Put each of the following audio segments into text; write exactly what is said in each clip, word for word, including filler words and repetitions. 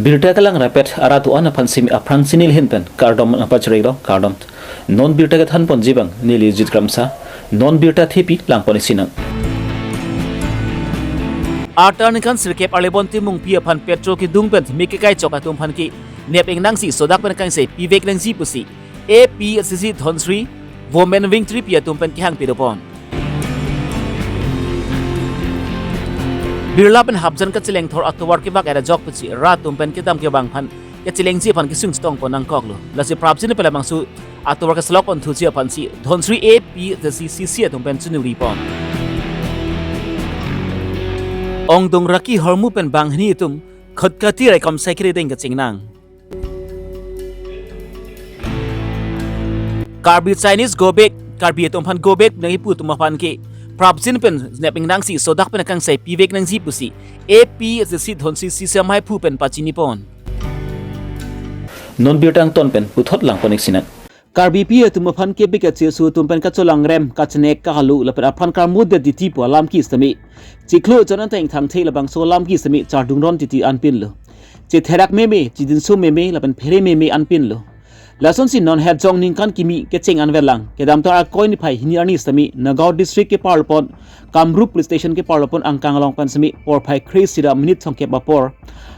Birta kelang rapet arat do-an aphan simi aphrang si neli ahin pen kardom nangpachirilo, kardom. Non birta kethan ponji abang neli Jit Kramsa, non birta thepi lang pon isi nang. Arta aningkan sirkep Arlibon Timungpi aphan petrol kedung pen me kekai chok atum aphan ke nep ingnangsi sodak pen kangsai pivek nangji pusi A P H L C C Dhansiri Women Wing tripi atum pen kehang pidopon. Birla pen Hapjan kacheleng thor atovar kevak-et ajok pusi rat atum pen kedam kevang aphan kachelengji aphan kesung chetong pon nangkoklo. Lasi prapjin pen labangso atovar keselok pon thuji aphansi Dhansiri A P H L C C C C atum pen choningri pon. Ongdung Raki ahormu pen banghini atum Khatkati raikom sai kiri deng kachingnang. Karbi Chinese go back, Karbi atum aphan go back nangkipu atum aphan ke prapjin pen nep ingnangsi sodak pen kangsai pivek nangji pusi A P H L C C Dhansiri C C C maiphu pen pachini pon. Non birta angton pen puthot lang pon isi nang. Karbipi atum aphan kebek achesu atum pen kacholangrem, kachenek, kahalo lapen aphan karmudetji pu alam ke sitame chiklo jon an teng thangthe labangso alam ke sitame chardung ron titi anpinlo. Chetherak meme, chedinso meme lapen phere meme anpinlo. Lasonsi non het jong ningkan kimi kecheng anverlang kedamtang Arkoi niphai hini arni sitame Nagaon district keparlo pon, Kamrup police station keparlo pon angkang along pen sitame porphai kre-isi ra minute thomkep apor,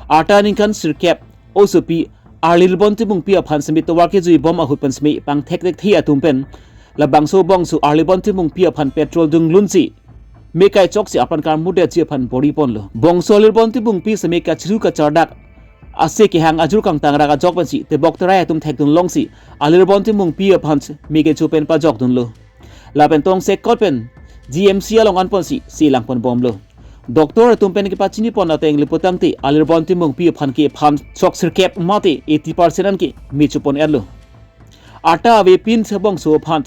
arta aningkan sirkep osopi Arlibon Timungpi aphan sitame tovar kejui bom ahut pen sitame pangthek thekthe atum pen labangso bongso Arlibon Timungpi aphan petrol dunglunsi me kai choksi aphan karmudetji aphan bor-i ponlo. Bongso Arlibon Timungpi sitame kachiru kachardak ase kehang ajur kangtangrak ajok pensi tebok terai atum thekdun longsi Arlibon Timungpi aphan me kecho pen pajokdunlo. Lapen tongsekot pen G M C along anponsi si lang pon bomlo. Doctor atum pen kepachini pon ateng le putangte Arlibon Timungpi aphan ke aphan chok sirkep mate eighty percent an ke me chopon etlo. Arta avepin si bongso aphan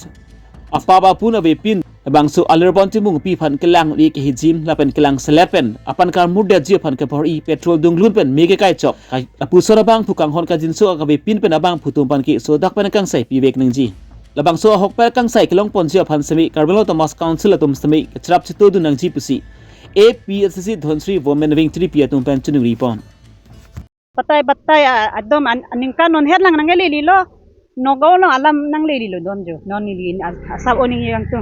apap apun avepin bangso Arlibon Timungpi aphan kelang-i kehijim lapen kelang selet pen aphan karmudetji aphan kebor-i petrol dunglun pen me kekai chok. Kai-, lapuson abangphu kanghon kajinso akavepin pen abangphu atum aphan ke sodak pen kangsai pivek nangji. Labangso ahokpet kangsai kelong ponji aphan sitame Karbi Anglong Autonomous Council atum sitame kacharap chetodun nangji pusi A P H L C C C Dhansiri Women Wing tripi atum pen choningri pon. Batai batai, a, adom an-, aningkan non het lang nanglelelo. Nagaon along alam nanglelelo don jo. Non neli in as-, asap oning yang tu.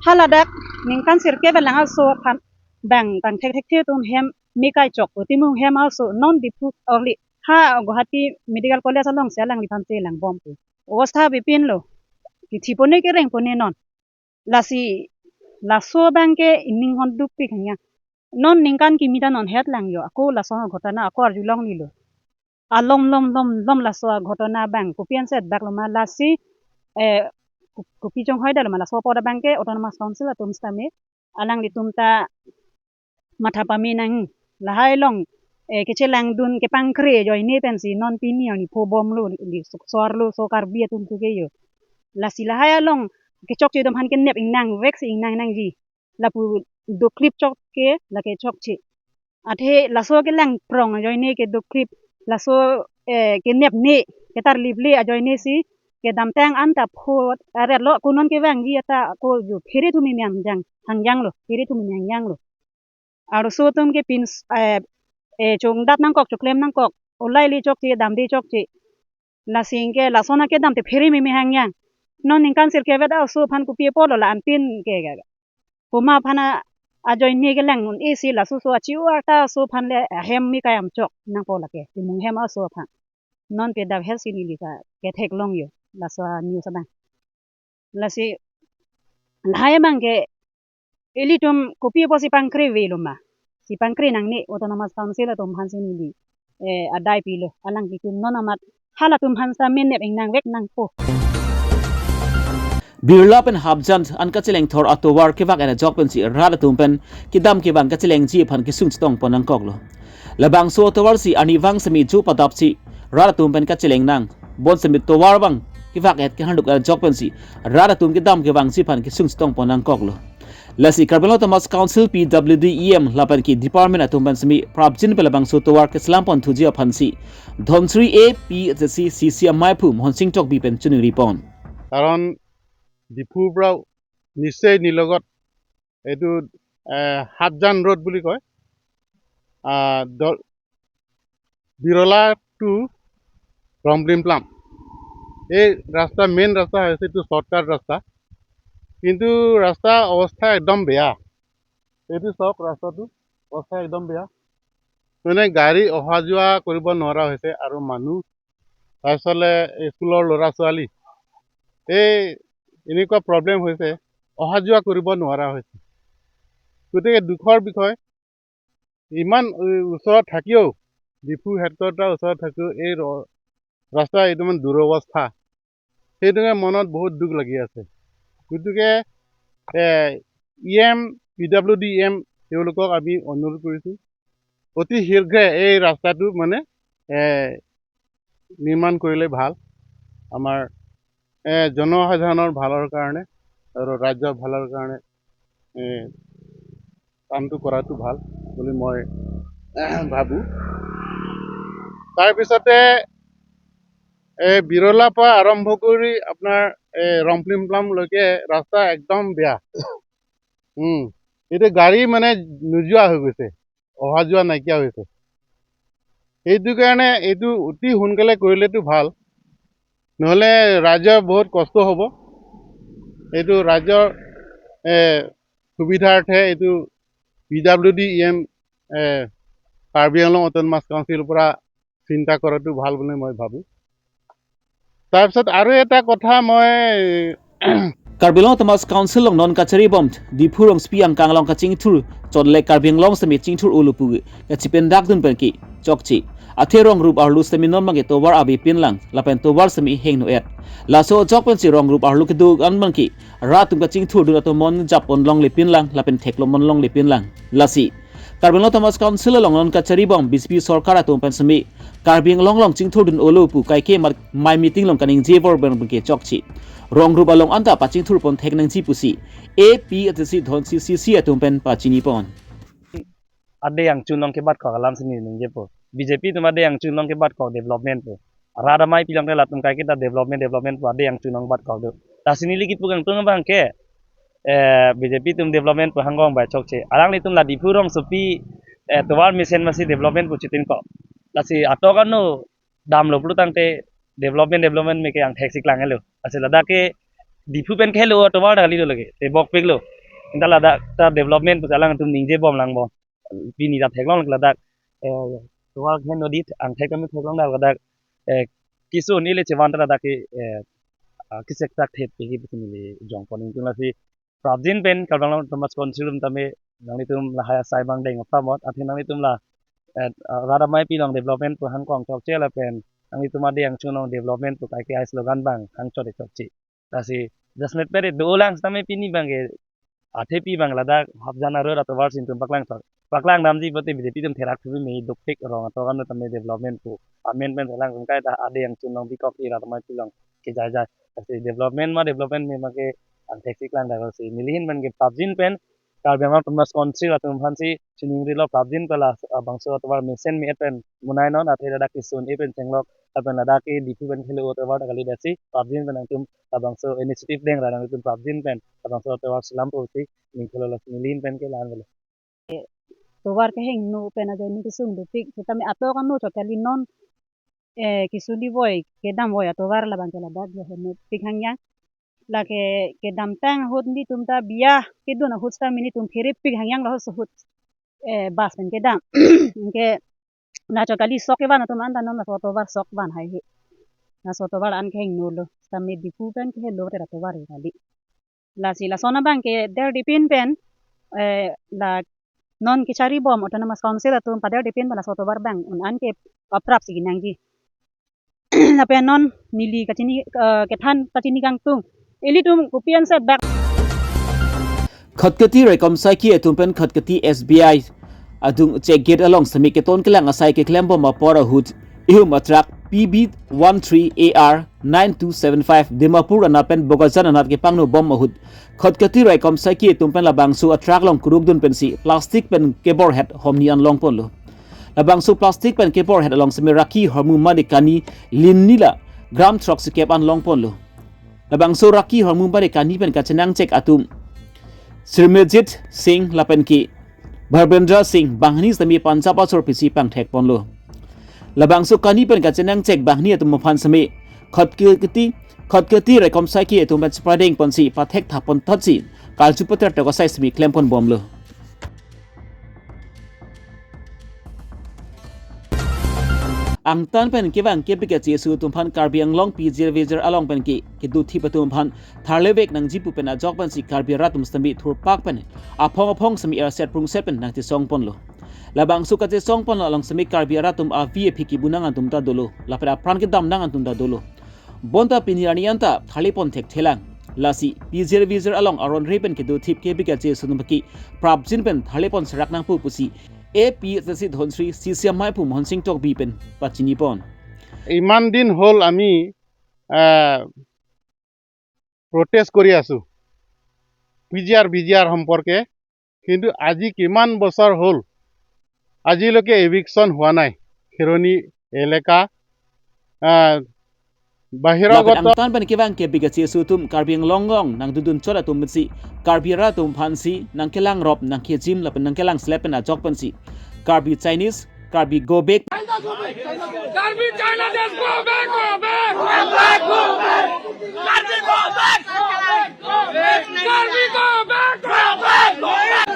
Haladak ningkan sirkep lang aso aphan bang pangthek thekthe atum hem me kai chok pu Timung hem aso non Diphu orli ha Guwahati Medical College alongsi alangliphan chelang bom pu. Obostha avepinlo. Kithi pone kereng pone non. Lasi laso abang ke ining hon dukpik hanya. Non ningkan kimi ta non het lang jo. Ako laso aghotona ako arjulonglelo. Alom lom lom lom laso aghotona abang kopi ansi etbaklo ma lasi, eh, ko-, kopi chonghoi detlo ma laso apot abang ke Autonomous Council atum sitame alanglitum ta matha pame nang lahai along, eh, kechelangdun kepangkre ajoine pensi non pini arni pho bomlo, li sok-, sorlo so Karbi atum tu ke jo. Lasi lahai along kechokche atum aphan kenep ingnang veksi ingnang nangji. Lapu doklip chok ke lake chokche. Athe laso kelang prong ajoine ke doklip laso, eh, kenepne ketarliple ajoine si kedamtang anta pho aretlo ko non kevangji ata ko jo phere thumi me hangjang hangjanglo, phere thumi me hangjanglo. Arloso atum ke pins, eh, eh, chongdat nangkok, choklem nangkok, olai le chokche, damde chokche. Lasi anke lason akedam te phere meme hangjang. Non ningkan sirkep vet aso aphan kopi apotlo la-an pin ke ga. Komat aphan a-, ajoine kelang un-esi laso so achiu arta aso aphan le ahem me kai am chok nangpo lake. Timung hem aso aphan. Non pe dak het si neli ka ketheklong jo. Laso a-news abang. Lasi lahai abang ke ilitum kopi apotsi pangkre avelo ma. Si pangkre nangne Autonomous Council atum aphansi neli, eh, adai pilo. Alanglitum non amat halatum aphan sitame nep ingnang vek nangpo. Birla pen Hapjan an kacheleng thor atovar kevak-et ajok pensi rat atum pen kedam kevang kachelengji aphan kesung chetong pon nangkoklo. Labangso atovar si arnivang sitame jo padapsi rat atum pen kacheleng nang. Bonsitame tovar abang kevak-et kehangduk ajok pensi rat atum kedam kevangji aphan kesung chetong pon nangkoklo. Lasi Karbi Anglong Autonomous Council P W D E M lapen ke department atum pen sitame prapjin pen labangso tovar keselam pon thuji aphansi Dhansiri A P H L C C C C maiphu Mohonsing Tokbi pen choningri pon. কাৰণ ডিফুৰ পৰা নিচেই নিলগত এইটো, এ, হাতজান ৰোড বুলি কয়। আ, দ-, বিৰলা টু ৰংপ্লিমপ্লাম। এই ৰাস্তা, মেইন ৰাস্তা হৈছে এইটো শ্বৰ্টকাট ৰাস্তা, কিন্তু ৰাস্তা অৱস্থা একদম বেয়া। এইটো চাওক, ৰাস্তাটো অৱস্থা একদম বেয়া, মানে গাড়ী অহা যোৱা কৰিব নোৱাৰা হৈছে আৰু মানুহ, তাৰপিছতে স্কুলৰ ল'ৰা ছোৱালী, এই এনেকুৱা প্ৰব্লেম হৈছে, অহা যোৱা কৰিব নোৱাৰা হৈছে। গতিকে দুখৰ বিষয়, ইমান ও-, ওচৰত থাকিও, ডিফু হেডকোৱাৰ্টাৰ ওচৰত থাকিও এই ৰ-, ৰাস্তা এইটো মানে দুৰৱস্থা, সেইটোকে মনত বহুত দুখ লাগি আছে। গতিকে E M, P W D E M, তেওঁলোকক আমি অনুৰোধ কৰিছোঁ, অতি শীঘ্ৰে এই ৰাস্তাটো মানে এ, নিৰ্মাণ কৰিলে ভাল, আমাৰ এ, জনসাধাৰণৰ ভালৰ কাৰণে আৰু ৰাজ্যৰ ভালৰ কাৰণে এ, কামটো কৰাটো ভাল বুলি মই ভাবোঁ। তাৰপিছতে এই বিৰলাৰ পৰা আৰম্ভ কৰি আপোনাৰ এই ৰংপ্লিমপ্লামলৈকে ৰাস্তা একদম বেয়া। উম, এতিয়া গাড়ী মানে নোযোৱা হৈ গৈছে, অহা যোৱা নাইকিয়া হৈছে। সেইটো কাৰণে এইটো অতি সোনকালে কৰিলেতো ভাল, নহ'লে ৰাইজৰ বহুত কষ্ট হ'ব। এইটো ৰাইজৰ এ, সুবিধাৰ্থে এইটো P W D E M এ, কাৰ্বি আংলং অট'নমাছ কাউন্সিলৰ পৰা চিন্তা কৰাটো ভাল বুলি মই ভাবোঁ। তাৰপিছত আৰু এটা কথা মই Karbi Anglong autonomous council along non kacharibom Diphu rongsopi angkang along kachingthur chot le Karbi Anglong sitame chingthur-olo pu kachipendakdun pen ke chokche. Athe rong rup arlo sitame non abangke tovar avepinlang lapen tovar sitame hingno-et. Laso ajok pensi rong rup arlo kedo-an abangke rat atum kachingthurdun atum monjap-on longlepinlang lapen theklong-on longlepinlang. Lasi Karbi Anglong Autonomous Council along non kacharibom B J P sorkar atum pen sitame Karbi Anglong along chingthurdun-olo pu kaike mar-, mai meeting along kaningje bor pen ke chokche. Rong rup along anta pachingthurpon thek nangji pusi A P H L C Dhonsi C C atum pen pachinipon. Ade angchun along kebatkok alam si ningjepo. B J P atum ade angchun along kebatkok development pu. Rat amei pilong te latum kaiketa development, development pu ade angchun along batkok do. Lasi neli kipu kangtung abangke, eh, B J P atum development pu hangkong bai chokche. Alanglitum la Diphu rongsopi, eh, tovar mesen masi development pu chitin kok. Lasi atok ano damlo pulo tangte development, development meke angthek si klang helo. Lasi ladak ke Diphu pen khelo tovar dak kalilo lake, te bokpiklo. Anta ladak ta development pu alangtum ningje bomlang bo. Pini ta theklong ladak, eh, tovar khen nodi angthek kami theklong dak ladak, eh, kisun ile chevan ta ladak ke, eh, ah, kisek tak thep ke pusi neli jongpon ingtung. Lasi prapjin pen Karbi Anglong Autonomous Council atum tame nanglitum lahai asai abang deng apramot, athe nanglitum la, eh, ah, rat amei pilong development pu hangkong chokche lapen nanglitum ade angchun along development pu kaike ai slogan abang hangchot chokche. Lasi jasmet pere dolang sitame pini abangke athepi abang ladak hapjan arlo rat tovar si nelitum paklang tok. Paklang damji pote B J P atum therak thupi me dopik rong atok ano tame development pu. Amen pen thelang sungkai ta ade angchun along bikok i rat amei pilong kejaijai. Lasi development ma development me make angthek si klang dak lasi neli ahin pen ke prapjin pen Karbi Anglong Autonomous Council atum aphan si chiningrilo prapjin pen la, ah, bangso tovar mesen me-et pen munai non athe ladak kisun e pen chenglok lapen ladak ke Diphu pen khelo tovar kali dasi prapjin pen nangtum labangso initiative deng ra nangtum prapjin pen labangso tovar selam pusi ning khelo lasi neli ahin pen ke la-an velo. Tovar kehingno pen ajoine kesung dopik sitame atok ano chot kali non, eh, kisun di voi kedam voi atovar labang ke ladak jo hingno pik hangyang. Lake kedamtang ahut nelitum ta biya kedun ahut sitame nelitum pherepik hangyang lahut suhut, eh, bus pen kedam. Anke la chot kali sok kevan atum anta non laso tovar sok van haihe. Laso tovar an kehingno lo. Sitame Diphu pen kehelo te la tovar kali. Lasi lason abangke der dipin pen, eh, la non kacharibom Autonomous Council atum pader dipin pen laso tovar abang un-an ke paprap si nangji. Lapen non neli kachini, eh, kethan kachini kangtung. Ilitum kopi an setback. Khatkhati Raikom Saiki atum pen Khatkhati S B I adung check gate along sitame keton kelang asai keklembom apor ahut ihum atruck P B one three A R nine two seven five Dimapur anat pen Bokajan anat kepangnobom ahut Khatkhati Raikom Saiki atum pen labangso atruck along kurukdun pensi plastic pen keborhet homni an longponlo. Labangso plastic pen keborhet along sitame rakhi hormu mane kani linni la gram throksikep an longponlo. Labangso rakhi hormu mane kani pen kachenang chek atum Sirmejit Singh lapen ke Bharbendra Singh banghini sitame Punjab asor pensi pangthekponlo. Labangso kani pen kachenangchek banghini atum aphan seme Khotkheti, Khotkheti Raikom Saiki atum pen chepradeng ponsi pathek thap pon thotsi karju pater tok asai seme klem pon bomlo. Angtan pen kevang kepik kachesu atum aphan Karbi Anglong P J R V J R along pen ke kedo thip atum aphan tharlevek nangji pu pen ajok pensi Karbi arat atum seme thurpak pen aphong aphong seme erset prungset pen nangchesong ponlo. Labangso kachesong pon along seme Karbi arat atum avi aphi kebu nang atum ta dolo, lapen apran kedam nang atum ta dolo. Bonta pini arni anta tharle pon thekthelang. Lasi P J R V J R along aron re pen kedo thip kepik kachesu atum ke prapjin pen tharle pon serak nangpo pusi A P H L C Dhonsiri C C M I aphu Mohonsing Tokbi pen pachini pon. ইমান দিন হ'ল আমি আহ, প্ৰটেষ্ট কৰি আছো P G R B জি আৰ সম্পৰ্কে, কিন্তু আজি কিমান বছৰ হ'ল আজিলৈকে এভিকশ্যন হোৱা নাই। খেৰণি এলেকা আহ, Lapen বাহিৰাগত angtan pen kevang kepik kachesu atum Karbi Anglong along nangdodun chot atum si Karbi arat atum aphansi nangkelangrop nangkejim lapen nangkelang slap pen ajok pensi Karbi Chinese, Karbi go back. Karbi China just go back, go back. Go back, go back. Karbi go back. Karbi go back, go back.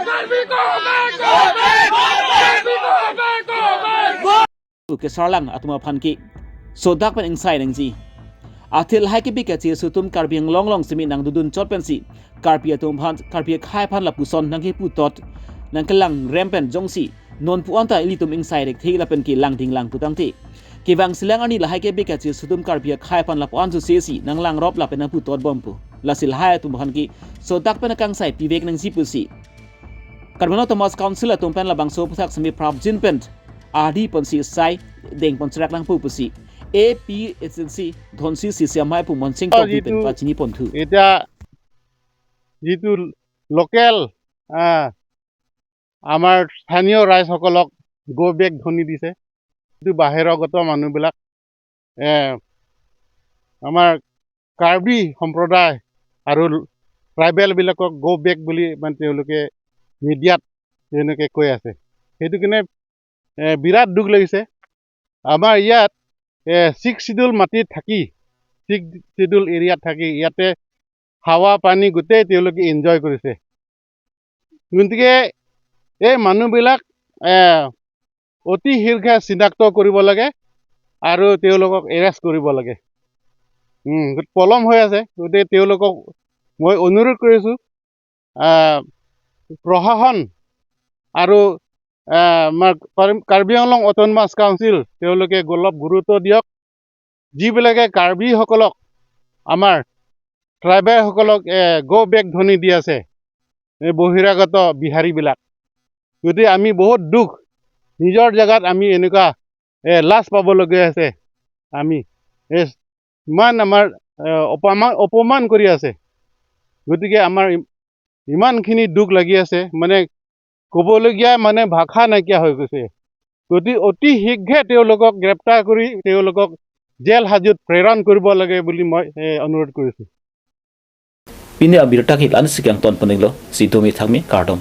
Karbi go back, go back. Karbi go back, go back. Kesarlang atum aphan ke sodak pen ingsai nangji. Athe lahai kepik kachesu atum Karbi Anglong along seme nangdodun chot pensi Karbi atum aphan, Karbi akhei aphan lapuson nangkepu tot, nangkelang rem pen jongsi non pu anta ilitum ingsai rek the lapen kelang dinglang pu tangte, kevang selang arni lahai kepik kachesu atum Karbi akhei aphan lapu-an su sesi nanglangrop lapen nangpu tot bompo. Lasi lahai atum aphan ke sodak pen akangsai pivek nangji pusi Karbi Anglong Autonomous Council atum pen labangso aphuthak seme prapjin pen adi ponsi sai deng pon serak nangpo pusi A P H L C Dhonsiri C C M I aphu Mohonsing Tokbi pen যিটো pachini ponthu. এতিয়া যিটো লোকেল আহ, আমাৰ স্থানীয় ৰাইজসকলক গ' বেক ধ্বনি দিছে, যিটো বাহিৰাগত মানুহবিলাক এ, আমাৰ কাৰ্বি সম্প্ৰদায় আৰু ট্ৰাইবেলবিলাকক গ' বেক বুলি মানে তেওঁলোকে মিডিয়াত তেওঁলোকে কৈ আছে। সেইটো কাৰণে এ, বিৰাট দুখ লাগিছে। আমাৰ ইয়াত ছিক্স শ্বিডিউল মাটিত থাকি, ছিক্স শ্বিডিউল এৰিয়াত থাকি ইয়াতে হাৱা পানী গোটেই তেওঁলোকে এনজয় কৰিছে। গতিকে এই মানুহবিলাক এ, অতি শীঘ্ৰে চিনাক্ত কৰিব লাগে আৰু তেওঁলোকক এৰেষ্ট কৰিব লাগে। উম, পলম হৈ আছে, গতিকে তেওঁলোকক মই অনুৰোধ কৰিছোঁ, আহ, প্ৰশাসন আৰু আহ, আমাৰ কাৰ্বি, কাৰ্বি আংলং অট'নমাছ কাউন্সিল তেওঁলোকে অলপ গুৰুত্ব দিয়ক। যিবিলাকে কাৰ্বিসকলক, আমাৰ ট্ৰাইবেলসকলক এ, গ' বেক ধ্বনি দি আছে, এই বহিৰাগত বিহাৰীবিলাক। গতিকে আমি বহুত দুখ, নিজৰ জেগাত আমি এনেকুৱা এ, লাজ পাবলগীয়া হৈছে। আমি এ, ইমান আমাৰ এ, অপমান, অপমান কৰি আছে। গতিকে আমাৰ ইম-, ইমানখিনি দুখ লাগি আছে, মানে ক'বলগীয়া মানে ভাষা নাইকিয়া হৈ গৈছে। গতি অতি শীঘ্ৰে তেওঁলোকক গ্ৰেপ্তাৰ কৰি তেওঁলোকক জেল হাজোত প্ৰেৰণ কৰিব লাগে বুলি মই এ, অনুৰোধ কৰিছোঁ। Pini abirta ke la-ansi kangton poninglo, si domi thakmi, kardom.